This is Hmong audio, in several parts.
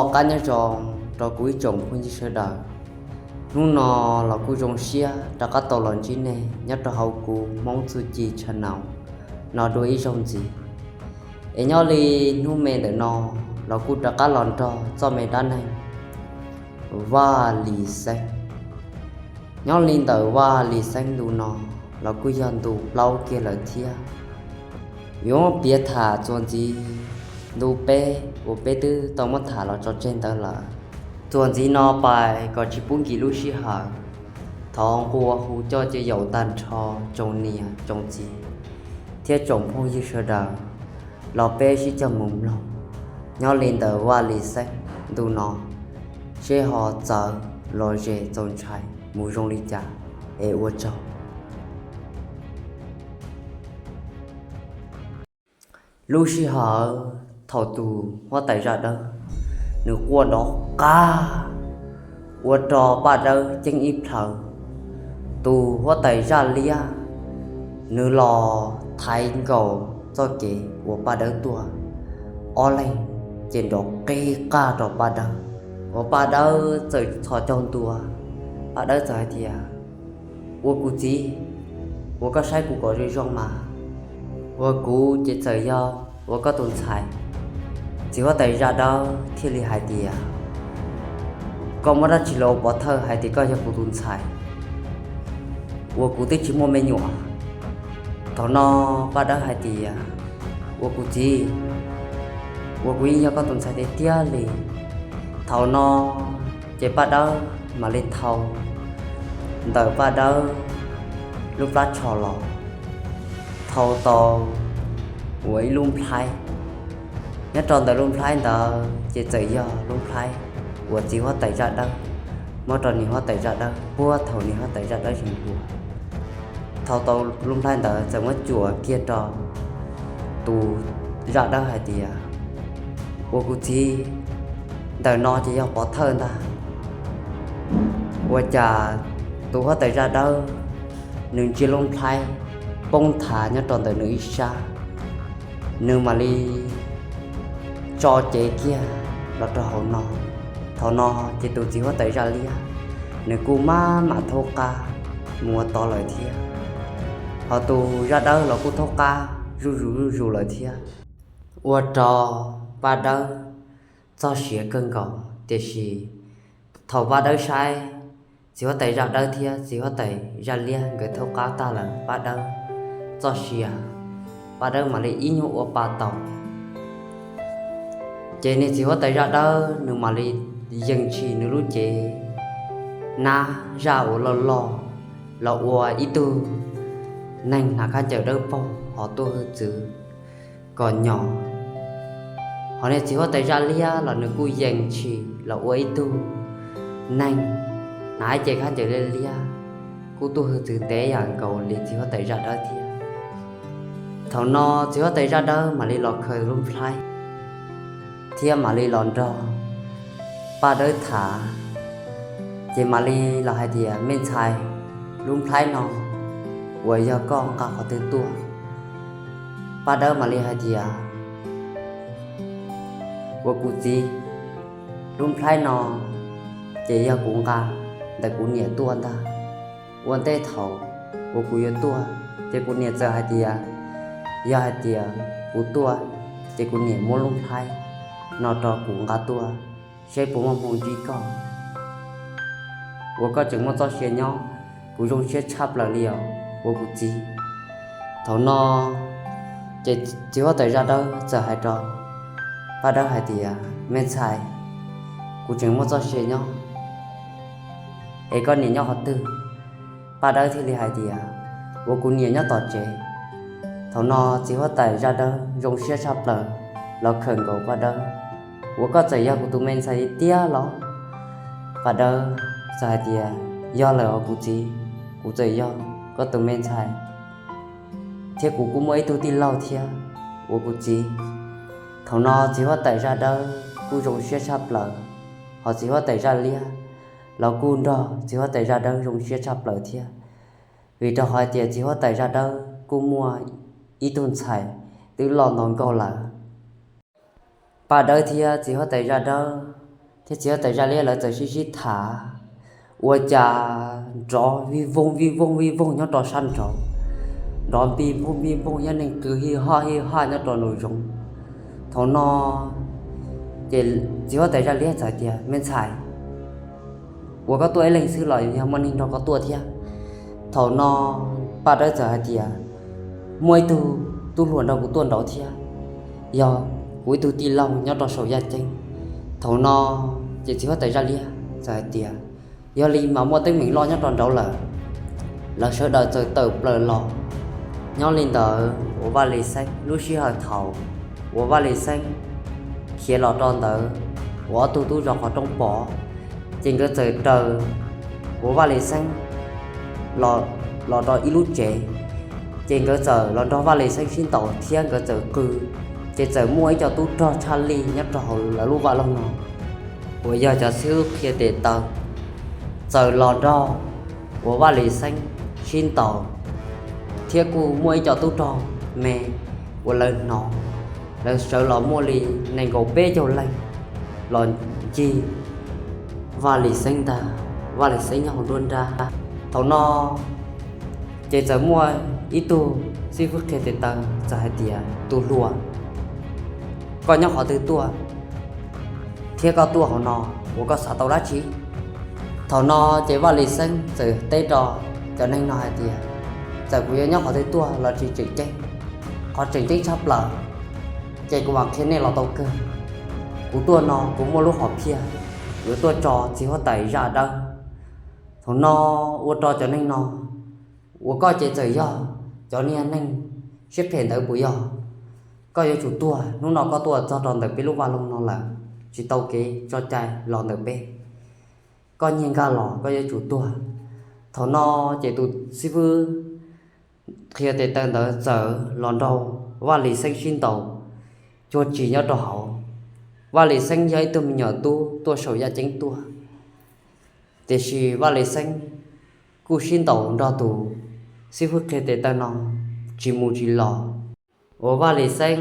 Ua qab nyob zoo rau kuv ib tsoom phooj ywg sawv daws. Hnub no los kuj zoo siab rov qab tau los ntsib nej nyob rau hauv kuv Hmoob Txuj Ci channel no dua ib zaug ntxiv. Es nyob li hnub me ntawm no los kuj rov qab los nrog txoj me dab neeg Vaj Lis Xeeb. Nyob li ntawm Vaj Lis Xeeb ntu no los kuj yog ntu plaub kiag lawm thiab. Yuav piav tham txuas ntxiv ntu peb uas peb twb tau muab tham los tso tseg ntawd lawm. Txuas ntxiv no pais kom tsis pub nkim lub sij hawm, thov nqua hu coj cia yaus tag nrho tsoom niam tsoom txiv thiab tsoom phooj ywg sawv daws los peb sib cog mus mloog nyob li ntawm Vaj Lis Xeeb ntu no, seb ho txawv los zem txaus ntshai mus zoo li cas. Es ua tsaug. Lub sij hawm thaum tus huab tais zaj dawb nws quaj nrov qab ua rau Paj Dawb ceeb ib plhaw, tus huab tais zaj liab nws los thaiv nkaus txoj kev uas Paj Dawb tuaj, ob leeg ces nrov qig qaj rau Paj Dawb, uas Paj Dawb txawm txhos caug ntua. Paj Dawb txawm hais tias, Ua kuv txiv, ua koj saib kuv kom zoo zoo mas, ua kuv ces txawm yog ua koj tus ntxhais. Txiv huab tais zaj dawb thiaj li hais tias, Koj muab dab tsi los ua pov thawj hais tias koj yog kuv tus ntxhais? Ua kuv twb tsis muaj me nyuam. Thaum no Paj Dawb hais tias, Ua kuv txiv, ua kuv yeej yog koj tus ntxhais tiag tiag li. Thaum no ces Paj Dawb mam li thau ntawm Paj Dawb lub plab tsho los, thau tau ua ib lub nplhaib. Nyob rau ntawm lub nplhaib ntawd ces txawm yog lub nplhaib uas txiv huab tais zaj dawb muab rau niam huab tais zaj dawb puag thaum niam huab tais zaj dawb tseem hluas. Thau tau lub nplhaib ntawd txawm muab cuam kiag rau tus zaj dawb hais tias, Ua kuv txiv, ntawm no ces yog pov thawj ntag. Ua cas tus huab tais zaj dawb nws ntsia lub nplhaib poob nthav nyob rau ntawm nws ib sab, nws mam li tso cev kiag los rau hauv no. Thaum no ces tus txiv huab tais zaj liab nws kuj maj mam thaub qab mus ua tod lawm thiab, hos tus zaj dawb los kuj thaub qab zuj zus zuj zus lawm thiab. Ua rau Paj Dawb txog siav kawg nkaus, tiam sis thaum Paj Dawb saib txiv huab tais zaj dawb thiab txiv huab tais zaj liab nkawd thaub qab tag lawm, Paj Dawb txoj sia, Paj Dawb mam li ib nyuag ua pa tau. Ces niag txiv huab tais zaj dawb nws mam li yees tshis nws lub cev nab zaj uas loj loj los ua ib tug neeg hnav khaub ncaws dawb paug hos tuaj hwj txwv kom nyom. Hos niag txiv huab tais zaj liab los nws kuj yees tshis los ua ib tug neeg hnav ib ce khaub ncaws liab liab, kuj tuaj hwj txwv ntev yam nkaus li txiv huab tais zaj dawb thiab. Thaum no txiv huab tais zaj dawb mam li los khaws lub nplhaib thiab mam li los nrog Paj Dawb tham, ces mam li los hais tias, Me ntxhais, lub nplhaib no uas yog koj nqa qhov twg tuaj? Paj Dawb mam li hais tias, Ua kuv txiv, lub nplhaib no ces yog kuv nqa ntawm kuv niam tuaj ntag. Ua ntej thaum uas kuv yuav tuaj ces kuv niam txawm hais tias, yog hais tias kuv tuaj ces kuv niam muab lub nplhaib no rau kuv nqa tuaj, seb puas muaj hmoo ntsib koj uas koj tseem muaj txoj sia nyob, kuv zoo siab tshaj plaws li os ua kuv txiv. Thaum no ces txiv huab tais zaj dawb txawm hais rau Paj Dawb hais tias, Me ntxhais, kuv tseem muaj txoj sia nyob, es koj niam nyob qhov twg? Paj Dawb thiaj li hais tias, Ua kuv niam nyob tom tsev. Thaum no txiv huab tais zaj dawb zoo siab tshaj plaws los khawm nkaus Paj Dawb, Uas koj txawm yog kuv tus me ntxhais tiag los? Paj Dawb txawm hais tias, Yog lawm os kuv txiv, kuv txawm yog koj tus me ntxhais, thiab kuv kuj muaj ib tug tij laug thiab ua kuv txiv. Thaum no txiv huab tais zaj dawb kuj zoo siab tshaj plaws, hos txiv huab tais zaj liab los kuj nrog txiv huab tais zaj dawb zoo siab tshaj plaws thiab, vim rau qhov tias txiv huab tais zaj dawb kuj muaj ib tug ntxhais twb loj nto nkauj lawm. Paj Dawb thiab txiv huab tais zaj dawb thiab txiv huab tais Zaj Liab lawv txawm sib sib tham, ua cas nrov vij voog vij voog vij voog nyob rau sab nraud, nrov npij npoog npij npoog, yog neeg qw hij haj hij haj nyob rau nraum zoov. Thaum no ces txiv huab tais Zaj Liab txawm hais tias, Me ntxhais, ua koj tuaj ib leeg xwb los yog muaj neeg nrog koj tuaj thiab? Thaum no Paj Dawb txawm hais tias, Muaj ib tug tub hluas nrog kuv tuaj nraud thiab, yog kuv ib tug tij laug nyob rau saum yaj ceeb. Thaum no ces txiv huab tais Zaj Liab txawm hais tias, Yog li mas muaj teeb meem loj nyob rau nraud lawm. Lawv sawv daws txawm tawm plaws los. Nyob li ntawd uas Vaj Lis Xeeb lub sij hawm thaum uas Vaj Lis Xeeb khiav los rau ntawd uas ob tug tub zov qhov rooj pov, ces nkawd txawm raws uas Vaj Lis Xeeb los rau ib lub tsev, ces nkawd txawm los nrog Vaj Lis Xeeb sib ntaus thiab nkawd txawm qw, ces txawm muaj ib co tub rog tshaj lij nyob rau hauv lawv lub vaj loog no uas yog cov xib hwb qhia tes taw txawm los nrog uas Vaj Lis Xeeb sib ntaus, thiab kuj muaj ib co tub rog me uas lawv hnov, lawv sawv los muaj li nees nkaum peb caug leej los ncig Vaj Lis Xeeb ntag. Vaj Lis Xeeb nyob hauv nruab nrab. Thaum no ces txawm muaj ib tug xib hwb qhia tes taw txawm hais tias, Tus hluas, koj nyob qhov twg tuaj thiab koj tuaj hauv no uas koj xav tau dab tsi? Thaum no ces Vaj Lis Xeeb txawm teb rau cov neeg no hais tias, Txawm kuv yuav nyob qhov twg tuaj los tsis tseem ceeb, qhov tseem ceeb tshaj plaws ces kuv mam qhia nej los tau kawg. Kuv tuaj no kuv muaj lub hom phiaj yuav tuaj tso txiv huab tais Zaj Dawb. Thaum no ua rau cov neeg no, Ua koj ces txawm yog cov niag neeg siab phem ntawd puas yog? Koj yuav tsum tuag, hnub no koj tuaj txog rau ntawm peb lub vaj loog no lawm, tsis tau kev tso cai los ntawm peb. Koj nyiag nkag los koj yuav tsum tuag. Thaum no ces tus xib hwb qhia tes taw ntawd txawm los nrog Vaj Lis Xeeb sib ntaus cuag tsis nyob rau hauv. Vaj Lis Xeeb yog ib tug me nyuam tub tuaj saum yaj ceeb tuaj, tiam sis Vaj Lis Xeeb kuj sib ntaus nrog tus xib hwb qhia tes taw no tsis mus tsis los. Uas Vaj Lis Xeeb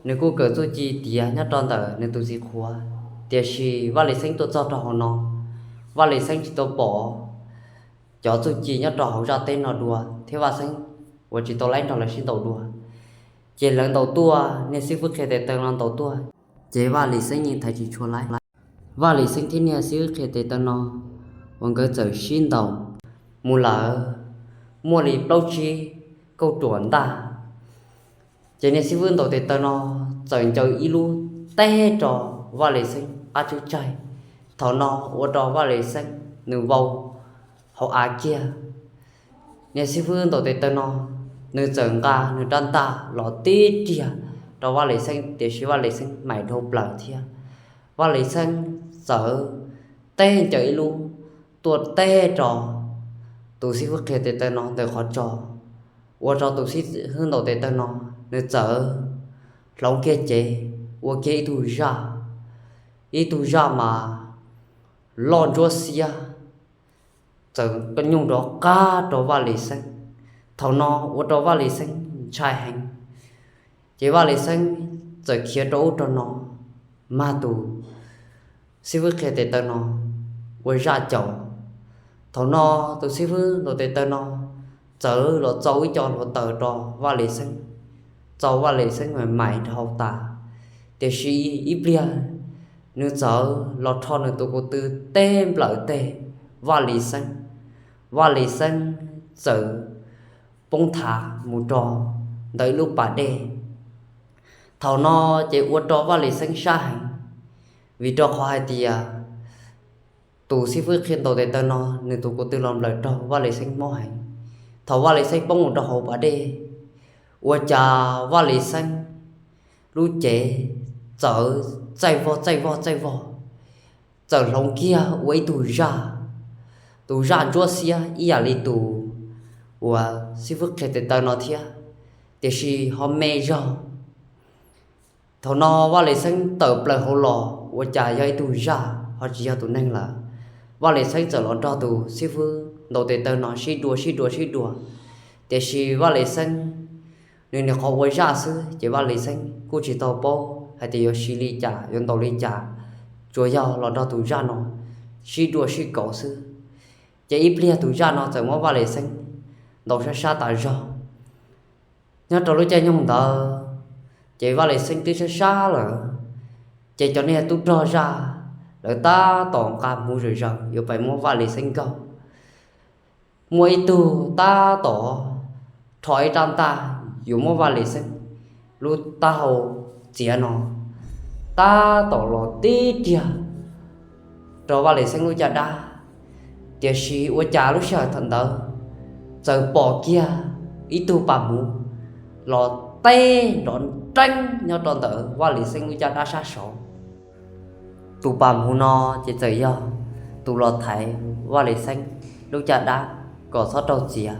nws kuj kawm txuj ci tiav nyob rau ntawm nws tus txiv qhuav, tiam sis Vaj Lis Xeeb tuaj txog rau hauv no, Vaj Lis Xeeb tsis tau pom cov txuj ci nyob rau hauv zaj teb no dua thiab Vaj Xeeb uas tsis tau laib nrog lawv sib ntaus dua. Ces lawv ntaus tuaj, niag xib hwb qhia tes taw no ntaus tuaj, ces Vaj Lis Xeeb yeej thaiv tsis tshua laib. Vaj Lis Xeeb thiab niag xib hwb qhia tes taw no uas nkawd txawm sib ntaus mus lawm muaj li plaub tsib kauj ruam ntaj, ces niag xib hwb ntaus tes taw no txawm ncaws ib lub teb rau Vaj Lis Xeeb qab tsib tsaig. Thaum no ua rau Vaj Lis Xeeb nws vau hauv av kiag. Niag xib hwb ntaus tes taw no nws txawm nqa nws rab ntaj los tib riag rau Vaj Lis Xeeb, tiam sis Vaj Lis Xeeb mais dhau plaws thiab. Vaj Lis Xeeb txawm teb ncaws ib lub tuaj teb rau tus xib hwb qhia tes taw no ntawm qhov tso, ua rau tus xib hwb ntaus tes taw no nws txawm hloov kiag cev ua kiag ib tug zaj, ib tug zaj mas loj ntsuab xiab, txawm nyuj nrov qab rau Vaj Lis Xeeb. Thaum no ua rau Vaj Lis Xeeb ntshai heev, ces Vaj Lis Xeeb txawm khiav rau ub rau no mag tus xib hwb qhia tes taw no ua zaj caum. Thaum no tus xib hwb ntaus tes taw no txawm los txau ib co hluav taws rau Vaj Lis Xeeb, txau Vaj Lis Xeeb mais mais dhau tas. Tiam sis ib pliag nws txawm los rho nws tus ko tw teb nplawm teg Vaj Lis Xeeb. Vaj Lis Xeeb txawm poob thav mus rau ntawm ib lub pas dej. Thaum no ces ua rau Vaj Lis Xeeb sab heev, vim rau qhov hais tias tus xib fwb qhia ntaus tes taw no nws tus ko tw los nplawm raug Vaj Lis Xeeb mob heev. Thaum Vaj Lis Xeeb poob mus rau hauv pas dej, ua cas Vaj Lis Xeeb lub cev txawm txaij vog txaij vog txaij vog, txawm hloov kiag ua ib tug zaj. Tus zaj ntsuab xiab ib yam li tus uas xib fwb qhia tes taw no thiab, tiam sis ho me zog. Thaum no Vaj Lis Xeeb tawm plaws hauv los ua cas yog ib tug zaj ho tsis yog tus neeg lawm. Vaj Lis Xeeb txawm los nrog tus xib fwb ntaus tes taw no sib dua sib dua sib dua, tiam sis Vaj Lis Xeeb nws nyuam qhuav ua zaj xwb ces Vaj Lis Xeeb kuj tsis tau paub hais tias yuav siv li cas yuav ntaus li cas. tsuas yog los nrog tus zaj no sib dua sib kauv xwb. Ces ib pliag tus zaj no txawm muab Vaj Lis Xeeb ntaus sab sab tas zog. Nyob rau lub caij nyoog ntawd ces Vaj Lis Xeeb twb sab sab lawm, ces cov niag tub rog zaj lawv tab tom nqa hmuv zom zaws yuav pais muab Vaj Lis Xeeb nkaug. Muaj ib tug tab tom rho ib rab ntaj yuav muab Vaj Lis Xeeb lub taub hau txiav no, tab tom los tib riag rau Vaj Lis Xeeb lub caj dab. Tiam sis ua cas lub sij hawm thaum ntawd txawm pom kiag ib tug pas hmuv los teb nrov nreeb nyob rau ntawm Vaj Lis Xeeb lub caj dab sab saud. Tus pas hmuv no ces txawm yog tus los thaiv Vaj Lis Xeeb lub caj dab kom txhob raug txiav.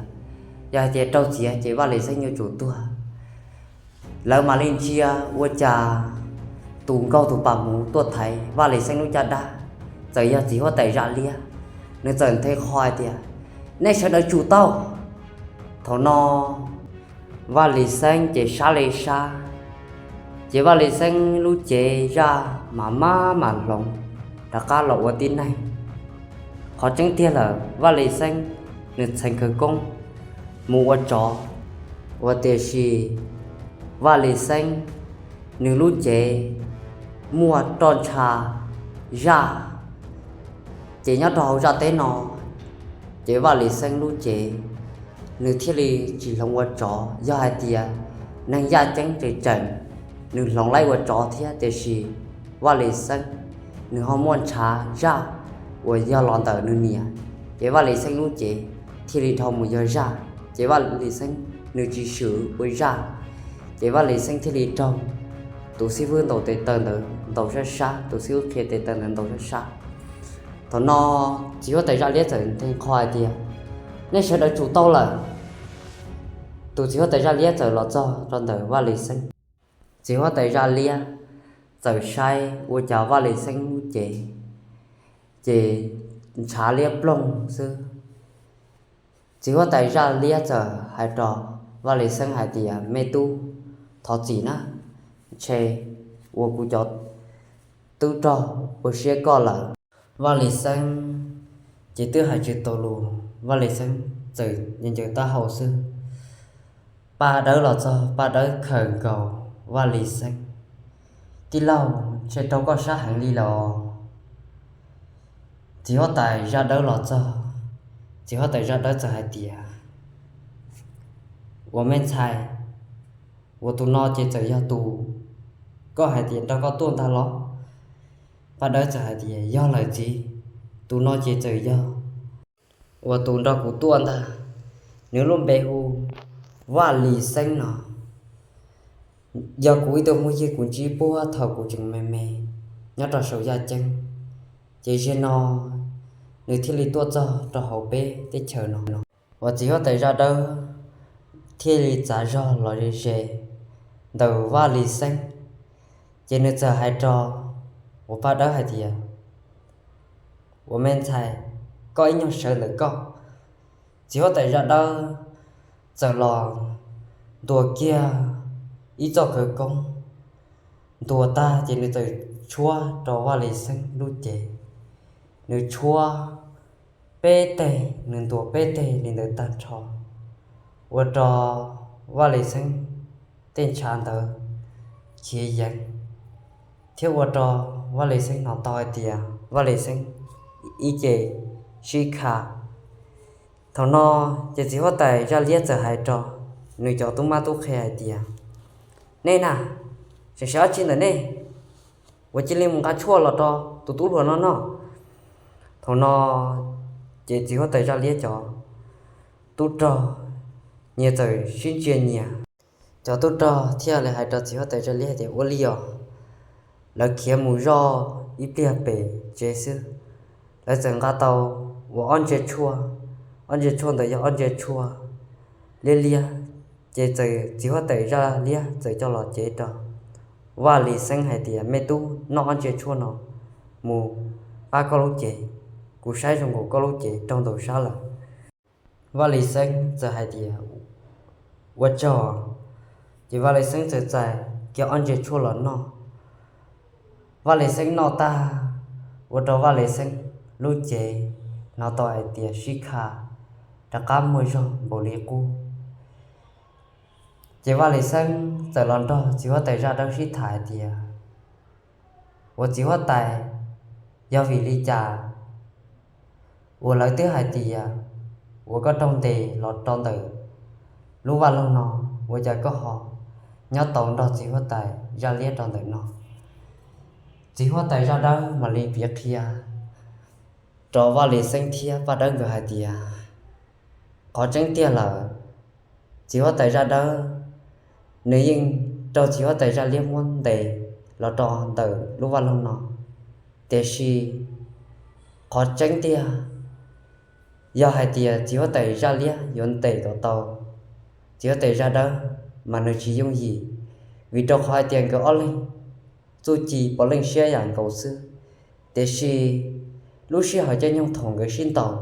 Yog hais tias raug txiav ces Vaj Lis Xeeb yuav tsum tuag. Lawv mam li ntsia ua cas tus nkaug tus pas hmuv tuaj thaiv Vaj Lis Xeeb lub caj dab txawm yog txiv huab tais Zaj Liab. Nws txawm nthe qho hais tias, nej sawv daws tsum tau. Thaum no Vaj Lis Xeeb ces sab li sab, ces Vaj Lis Xeeb lub cev zaj mam maj mam hloov rov qab los ua tib neeg. Qhov tseeb tiag lawm Vaj Lis Xeeb nws txheev khawv koob mus ua tsov, ua tiam sis Vaj Lis Xeeb nws lub cev muaj roj ntsha zaj, ces nyob rau hauv zaj teb no ces Vaj Lis Xeeb lub cev nws thiaj li tsis hloov ua tsov. Yog hais tias neeg yaj ceeb tseem tseem nws hloov laib ua tsov thiab, tiam sis Vaj Lis Xeeb nws ho muaj ntshav zaj uas yog los ntawm nws niam, ces Vaj Lis Xeeb lub cev thiaj li dhau mus yog zaj, ces Vaj Lis Xeeb nws tsis swm ua zaj, ces Vaj Lis Xeeb thiaj li raug tus xib fwb ntaus tes taw ntawd ntaus sab sab, tus xib fwb qhia tes taw ntawd ntaus sab sab. Thaum no txiv huab tais Zaj Liab txawm nthe qho hais tias, nej sawv daws tsum tau lawm. Tus txiv huab tais Zaj Liab txawm los txog rau ntawm Vaj Lis Xeeb. Txiv huab tais Zaj Liab txawm saib ua cas Vaj Lis Xeeb lub cev ces ntshav liab ploog xwb. Txiv huab tais Zaj Liab txawm hais rau Vaj Lis Xeeb hais tias, me tub, thov txim na, ntshe uas kuv cov tub rog ua siab koj lawm. Vaj Lis Xeeb ces twb hais tsis tau lus, Vaj Lis Xeeb txawm ncaws taub hau xwb. Paj Dawb los txog, Paj Dawb khawm nkaus Vaj Lis Xeeb, tij laug, ntshe raug koj sab heev li los. Txiv huab tais Zaj Dawb los txog, txiv huab tais Zaj Dawb txawm hais tias, ua me ntxhais, ua tus no ces txawm yog tus koj hais tias nrog koj tuaj ntag los? Paj Dawb txawm hais tias, yog lawm txiv, tus no ces txawm yog ua tus nrog kuv tuaj ntag. Nws lub npe hu Vaj Lis Xeeb no. Yog kuv ib tug phooj ywg kuv ntsib puag thaum kuv tseem me me nyob rau saum yaj ceeb, ces zaum no nws thiaj li tuaj txog rau hauv peb teb chaws no. Uas txiv huab tais Zaj Dawb thiaj li txav zog los ze ze ntawm Vaj Lis Xeeb, ces nws txawm hais rau uas Paj Dawb hais tias, ua me ntxhais, koj ib nyuag sawv ntawm koj. Txiv huab tais Zaj Dawb txawm los ntuas kiag ib txoj khawv koob, ntuas tag ces nws txawm tshuab rau Vaj Lis Xeeb lub cev. Nws tshuab peb teg, nws ntuas peb teg li ntawd tag nrho, ua rau Vaj Lis Xeeb tej ntshav ntawd khiav yeev, thiab ua rau Vaj Lis Xeeb hnov tau hais tias Vaj Lis Xeeb ib ce sib kha. Thaum no ces txiv huab tais Zaj Liab txawm hais rau nws cov tub mab tub qhe hais tias, nej na, tseem sawv dab tsi ntawm nej uas cia li mus nqa tshuaj los rau tus tub hluas no noj? Thaum no ces txiv huab tais Zaj Liab cov tub rog nyias txawm sib ntsia nyias. Cov tub rog thiaj li hais rau txiv huab tais Zaj Liab tias, ua li os. Lawv khiav mus zoj ib pliag pem tsev xwb, lawv txawm nqa tau uas ob ntsia tshuaj, ob ntsia tshuaj ntawd yog ob ntsia tshuaj liab liab. Ces txawm txiv huab tais Zaj Liab txawm coj los cev rau Vaj Lis Xeeb hais tias, me tub, noj ob ntsia tshuaj no mus pab koj lub cev, kuv saib zoo nkaus koj lub cev raug ntaus sab lawm. Vaj Lis Xeeb txawm hais tias, ua tsaug. Ces Vaj Lis Xeeb txawm txais kiag ob ntsia tshuaj los noj. Vaj Lis Xeeb noj tag ua rau Vaj Lis Xeeb lub cev hnov tau hais tias sib kha rov qab muaj zog npaum li qub. Ces Vaj Lis Xeeb txawm los nrog txiv huab tais zaj dawb sib tham hais tias, ua txiv huab tais, yog vim li cas uas lawv twb hais tias uas koj raug ntes los rau ntawm lub vaj loog no, ua cas koj ho nyob tau nrog txiv huab tais zaj liab rau ntawm no? Txiv huab tais zaj dawb mam li piav qhia rau Vaj Lis Xeeb thiab Paj Dawb nkawd hais tias, qhov tseeb tiag lawm, txiv huab tais zaj dawb nws yeej raug txiv huab tais zaj liab muab ntes los rau ntawm lub vaj loog no. Tiam sis qhov tseeb tiag, yog hais tias txiv huab tais zaj liab yuav ntes kom tau txiv huab tais zaj dawb, mas nws tsis yooj yim, vim rau qhov hais tias nkawd ob leeg txuj ci puav leej siab yam nkaus xwb. Tiam sis lub sij hawm caij nyoog thaum nkawd sib ntaus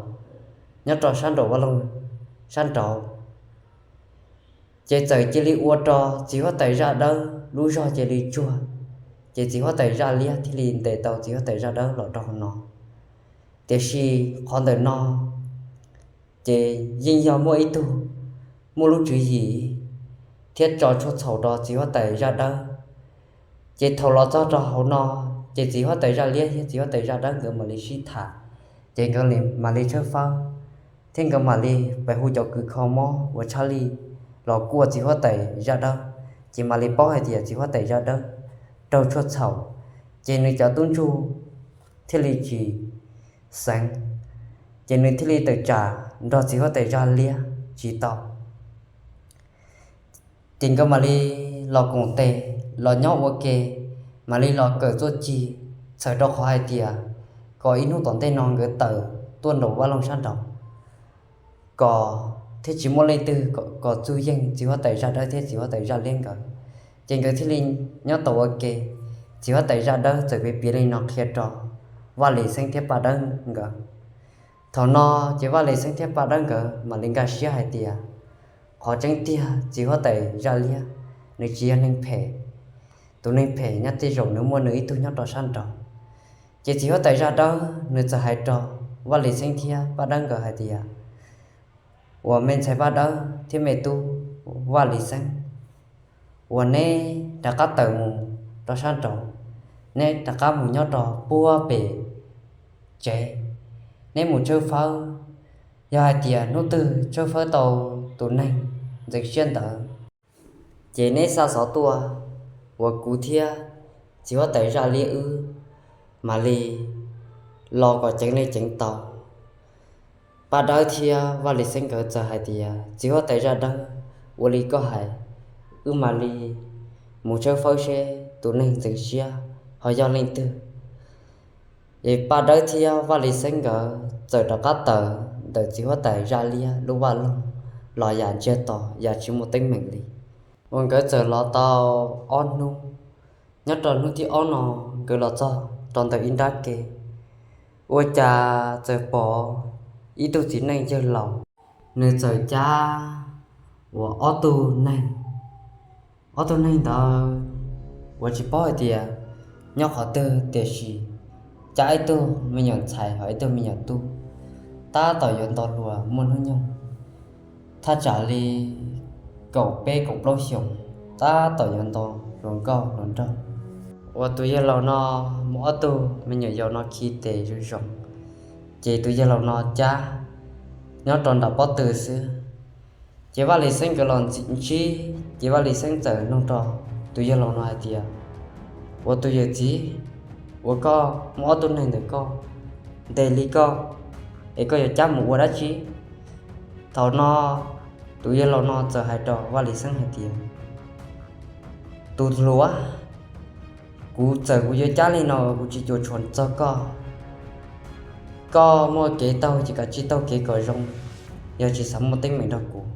nyob rau sab nraum vaj loog sab nraud, ces txawm cia li ua rau txiv huab tais zaj dawb lub zog cia li tsuag, ces txiv huab tais zaj liab thiaj li ntes tau txiv huab tais zaj dawb los rau hauv no. Tiam sis qhov ntawm no ces yeej yog muaj ib tug muaj lub tswv yim thiab tso tshuaj txhaum rau txiv huab tais zaj dawb. Ces thaum los txog rau hauv no, ces txiv huab tais zaj liab thiab txiv huab tais zaj dawb nkawd mam li sib tham, ces nkawd mam li tshawb fawb, thiab nkawd mam li pes hu cov kws kho mob uas tshaj lij los kuaj txiv huab tais zaj dawb, ces mam li paub hais tias txiv huab tais zaj dawb raug tshuaj txhaum, ces nws cov tub ntsuj thiaj li tsis xeev, ces nws thiaj li tawm tsam nrog txiv huab tais zaj liab tsis tau. Ces nkawd mam li los koom tes, los nyob ua ke, mam li los kawm txuj ci, txhawm rau qhov hais tias kom ib hnub tom ntej no nkawd tawm tuaj nraum vaj loog sab nraud, kom thiaj tsis muaj leej twg kom txuj yeej txiv huab tais zaj dawb thiab txiv huab tais zaj liab nkawd. Ces nkawd thiaj li nyob tau ua ke. Txiv huab tais zaj dawb txawm piav piav li no qhia rau Vaj Lis Xeeb thiab Paj Dawb nkawd. Thaum no ces Vaj Lis Xeeb thiab Paj Dawb nkawd mam li nkag siab hais tias, qhov tseeb tiag txiv huab tais zaj liab nws tsis yog neeg phem. Tus neeg phem nyob tej zaum nws muaj nws ib tug nyob rau sab nraud. Ces txiv huab tais zaj dawb nws txawm hais rau Vaj Lis Xeeb thiab Paj Dawb nkawd hais tias, uas me ntxhais Paj Dawb thiab me tub Vaj Lis Xeeb, uas neb rov qab tawm mus rau sab nraud, neb rov qab mus nyob rau puag pem tsev, neb mus tshawb fawb. Yog hais tias hnub twg tshawb fawb tau tus neeg ntxeev siab ntawd, ces neb xa xov tuaj uas kuv thiab txiv huab tais zaj liab wb mam li los kom ceev li ceev tau. Paj Dawb thiab Vaj Lis Xeeb nkawd txawm hais tias, txiv huab tais zaj dawb, ua li koj hais, wb mam li mus tshawb fawb seb tus neeg ntxeev siab ho yog leej twg. Es Paj Dawb thiab Vaj Lis Xeeb nkawd txawm rov qab tawm ntawm txiv huab tais zaj liab lub vaj loog los yam ntsiag to, yam tsis muaj teeb meem li. Uas nkawd txawm los tau ob hnub, nyob rau hnub thib ob no nkawd los txog rau ntawm ib nrab ke, ua cas txawm pom ib tug txiv neej yawg laus, nws txawm cab uas ob tug neeg. Ob tug neeg ntawd uas tsis paub hais tias nyob qhov twg, tiam sis cab ib tug me nyuam ntxhais ho ib tug me nyuam tub, tab tom yuav nto hluas muaj hnub nyoog thaj tsam li kaum peb kaum plaub xyoos, tab tom yuav nto hluas nkauj hluas nraug. Uas tus yawg laus no muab ob tug me nyuam yaus no khi tes zoo zoo, ces tus yawg laus no cab nyob rau nram pob tw xwb. Ces Vaj Lis Xeeb nkawd los ntsib, ces Vaj Lis Xeeb txawm nug rau tus yawg laus no hais tias, ua tus yawm txiv, ua koj muab ob tug neeg ntawm koj ntes li koj, es koj yuav cab mus ua dab tsi? Thaum no tus yawg laus no txawm hais rau Vaj Lis Xeeb hais tias, tus hluas, kuv txawm kuv yuav cab li no kuv tsis cuam tshuam txog koj. Koj muaj kev taug ces kav tsij taug kev kom zoo, yog tsis xav muaj teeb meem nrog kuv.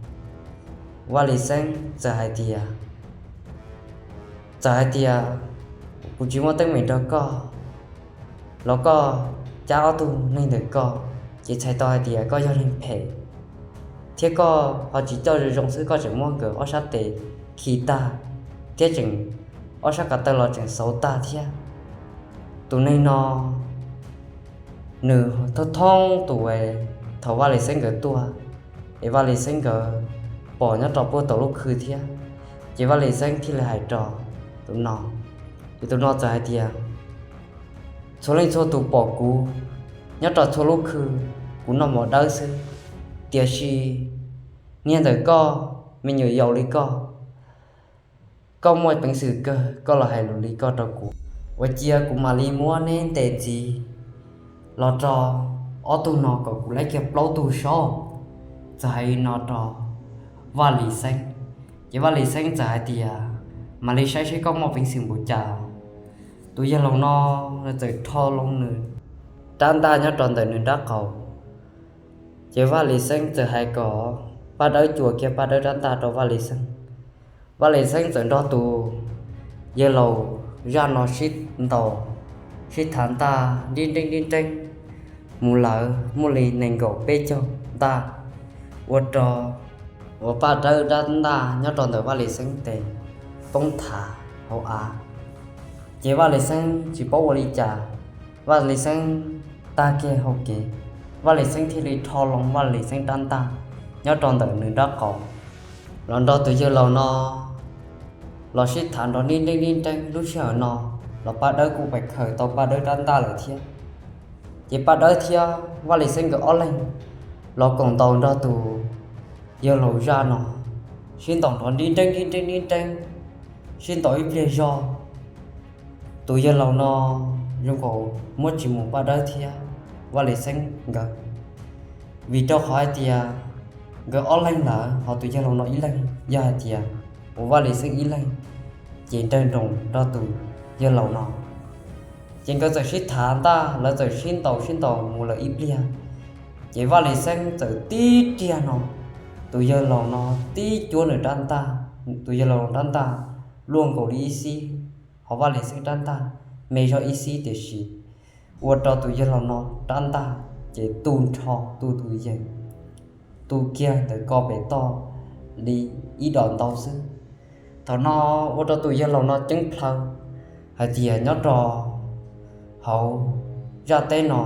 Vaj Lis Xeeb txawm hais tias, txawm hais tias kuv tsis muaj teeb meem nrog koj, los koj cab ob tug neeg ntawm koj, ces txhais tau hais tias koj yog neeg phem, thiab koj ho tsis coj zoo zoo xwb, koj tseem muab nkawd ob sab tes khi tag, thiab tseem ob sab ko taw los tseem xauv tag thiab. Tus neeg no nws thoob thoob tus uas thaum Vaj Lis Xeeb nkawd tuaj, es Vaj Lis Xeeb nkawd pom nyob rau puag tom lub khw thiab. Ces Vaj Lis Xeeb thiaj li hais rau tus no, ces tus no txawm hais tias, txhua leej txhua tus pom kuv nyob rau txhua lub khw, kuv noj mov dawb xwb, tiam sis niag ntawm koj, me nyuam yaus li koj, koj muaj peev xwm kawg koj los hais lus li koj rau kuv. Ua cia kuv mam li muab neb ntes ntxiv los rau ob tug no kom kuv laib kiag plaub tug saib. Txawm hais li no rau Vaj Lis Xeeb, ces Vaj Lis Xeeb txawm hais tias, mam li saib seb koj muaj peev xwm npaum cas. Tus yawg laus no nws txawm rho loo nws rab ntaj nyob rau ntawm nws nrab qaum. Ces Vaj Lis Xeeb txawm hais kom Paj Dawb cuam kiag Paj Dawb rab ntaj rau Vaj Lis Xeeb. Vaj Lis Xeeb txawm nrog tus yawg laus zaj no sib ntaus sib thav ntaj nrib nreeb nrib nreeb mus lawm muaj li nees nkaum peb caug ntaj, ua rau uas Paj Dawb rab ntaj nyob rau ntawm Vaj Lis Xeeb tes poob thav hauv av. Ces Vaj Lis Xeeb tsis paub ua li cas, Vaj Lis Xeeb tag kiag hau kev, Vaj Lis Xeeb thiaj li rho loo Vaj Lis Xeeb rab ntaj nyob rau ntawm nws nrab qaum, los nrog tus yawg laus no los sib thav nrov nrib nreeb nrib nreeb. Lub sij hawm no los Paj Dawb kuj pais khaws tau Paj Dawb rab ntaj lawm thiab. Ces Paj Dawb thiab Vaj Lis Xeeb nkawd ob leeg los koom ntaus nrog tus yawg laus zaj no sib ntaus nrov nrib nreeb nrib nreeb nrib nreeb, sib ntaus ib pliag zog. Tus yawg laus no zoo nkaus muab tsis mus Paj Dawb thiab Vaj Lis Xeeb nkawd, vim rau qhov hais tias nkawd ob leeg lawm ho tus yawg laus no ib leeg, yog hais tias uas Vaj Lis Xeeb ib leeg ces nrawg nroos nrog tus yawg laus no. Ces nkawd txawm sib thav ntaj, lawv txawm sib ntaus sib ntaus mus lawm ib pliag, ces Vaj Lis Xeeb txawm tib riag no, tus yawg laus no tib cuab nws rab ntaj, tus yawg laus rab ntaj luaj nkaus li ib xib, ho Vaj Lis Xeeb rab ntaj me zog ib xib, tiam sis ua rau tus yawg laus no rab ntaj ces tu nrho tu tus yees, tu kiag ntawm ko pem toj li ib dos ntau xwb. Thaum no ua rau tus yawg laus no ceeb plhaw hais tias nyob rau hauv zaj teb no,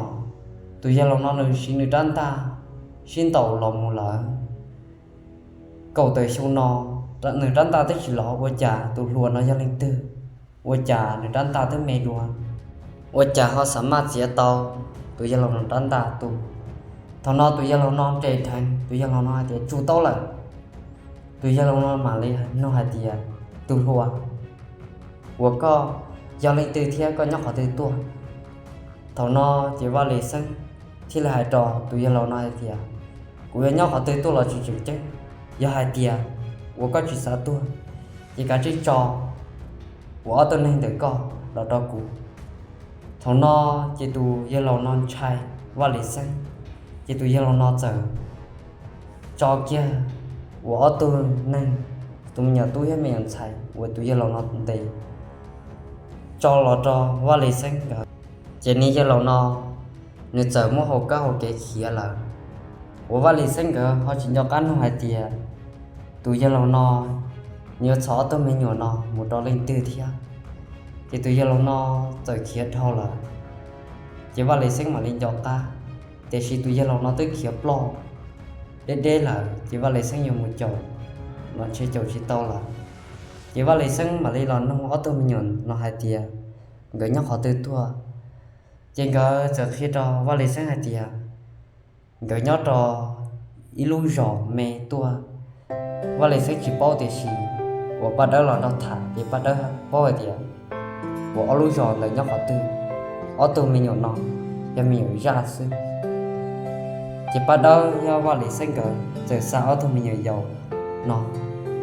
tus yawg laus no nws siv nws rab ntaj sib ntaus los mus lawm kaum tawm xyoo no, nws rab ntaj twb tsis los, ua cas tus hluas no yog leej twg? Ua cas nws rab ntaj twb me dua, ua cas ho xam maj txiav tau tus yawg laus no rab ntaj tu? Thaum no tus yawg laus no nres dheev, tus yawg laus no hais tias tsum tau lawm. Tus yawg laus no mam li nug hais tias, tus hluas, uas koj yog leej twg thiab koj nyob qhov twg tuaj? Thaum no ces Vaj Lis Xeeb thiaj li hais rau tus yawg laus no hais tias, kuv yuav nyob qhov twg tuaj los tsis tseem ceeb, yog hais tias uas koj tsis xav tuag ces kav tsij tso uas ob tug neeg ntawm koj los rau kuv. Thaum no ces tus yawg laus no ntshai Vaj Lis Xeeb, ces tus yawg laus no txawm tso kiag uas ob tug neeg, tus me nyuam tub thiab me nyuam ntxhais uas tus yawg laus no ntes tso los rau Vaj Lis Xeeb nkawd. Ces niag yawg laus no nws txawm muab hau kab hau kev khiav lawm, uas Vaj Lis Xeeb nkawd ho tsis nco qab nug hais tias tus yawg laus no nws yuav txhom ob tug me nyuam no mus rau leej twg thiab. Ces tus yawg laus no txawm khiav dhau lawm, ces Vaj Lis Xeeb mam li nco qab. Tiam sis tus yawg laus no twb khiav ploj deb deb lawm, ces Vaj Lis Xeeb yuav mus caum los ntshe caum tsis tau lawm. Ces Vaj Lis Xeeb mam li los nug ob tug me nyuam no hais tias nkawd nyob qhov twg tuaj. Ces nkawd txawm qhia rau Vaj Lis Xeeb hais tias nkawd nyob rau ib lub zos me tuaj. Vaj Lis Xeeb tsis paub, tiam sis uas Paj Dawb los nrog tham ces Paj Dawb paub hais tias uas ob lub zos ntawd nyob qhov twg. Ob tug me nyuam no yog me nyuam zaj xwb. Ces Paj Dawb thiab Vaj Lis Xeeb nkawd txawm xa ob tug me nyuam yaus no,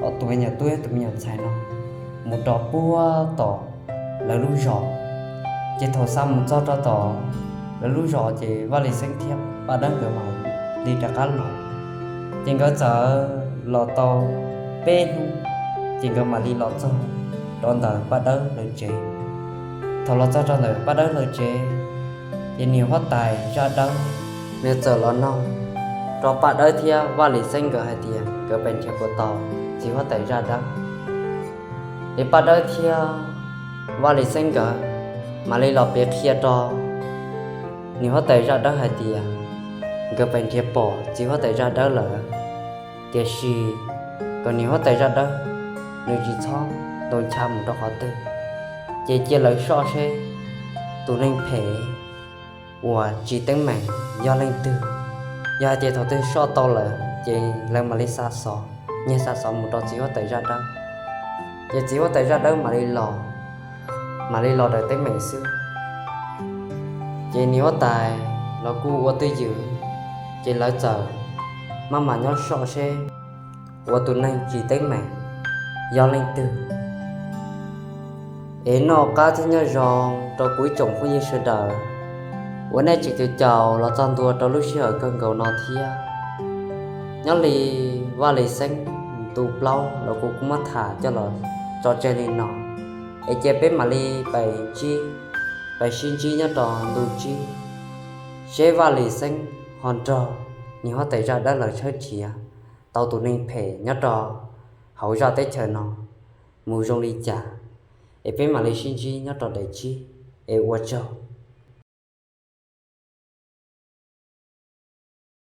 ob tug me nyuam tub thiab tus me nyuam ntxhais no mus rau puag tom lawv lub zos. Ces thaum xa mus txog rau tom lawv lub zos ces Vaj Lis Xeeb thiab Paj Dawb nkawd mam li rov qab los. Ces nkawd txawm los tau peb hnub, ces nkawd mam li los txog rau ntawm Paj Dawb lawv tsev. Thaum los txog rau ntawm Paj Dawb lawv tsev, ces niam huab tais Zaj Dawb nws txawm los nug rau Paj Dawb thiab Vaj Lis Xeeb nkawd hais tias nkawd pes nrhiav puas tau txiv huab tais Zaj Dawb. Ces Paj Dawb thiab Vaj Lis Xeeb nkawd mam li los piav qhia rau Niam huab tais zaj dawb hais tias nkawd pheej nrhiav pom txiv huab tais zaj dawb lawm, tiam sis kom niam huab tais zaj dawb nws tsis txhob ntaus ncha mus rau qhov twg, ces cia lawv soj seb tus neeg phem uas tsis teeb meem yog leej twg. Yog hais tias thaum twg soj tau lawm ces lawv mam li xa xov, nyiag xa xov mus rau txiv huab tais zaj dawb, ces txiv huab tais zaj dawb mam li los, mam li los daws teeb meem xwb. Ces niam huab tais los kuj ua twj ywm, ces lawv txawm maj mam nyob soj seb ua tus neeg tsis teeb meem yog leej twg. Es noj qab thiab nyob zoo rau kuv ib tsoom phooj ywg sawv daws uas nej tseem caum caum los txog ntua rau lub sij hawm kawg nkaus no thiab. Nyob li Vaj Lis Xeeb ntu plaub los kuv kuj muab tham coj los tso tseg li no, es cia peb mam li pais ntsib, pais sib ntsib nyob rau ntu tsib, seb Vaj Lis Xeeb ho nrog niam huab tais zaj dawb lawv tshawb nrhiav tau tus neeg phem nyob rau hauv zaj teb chaws no mus zoo li cas, es peb mam li sib ntsib nyob rau daim tsib, es ua tsaug.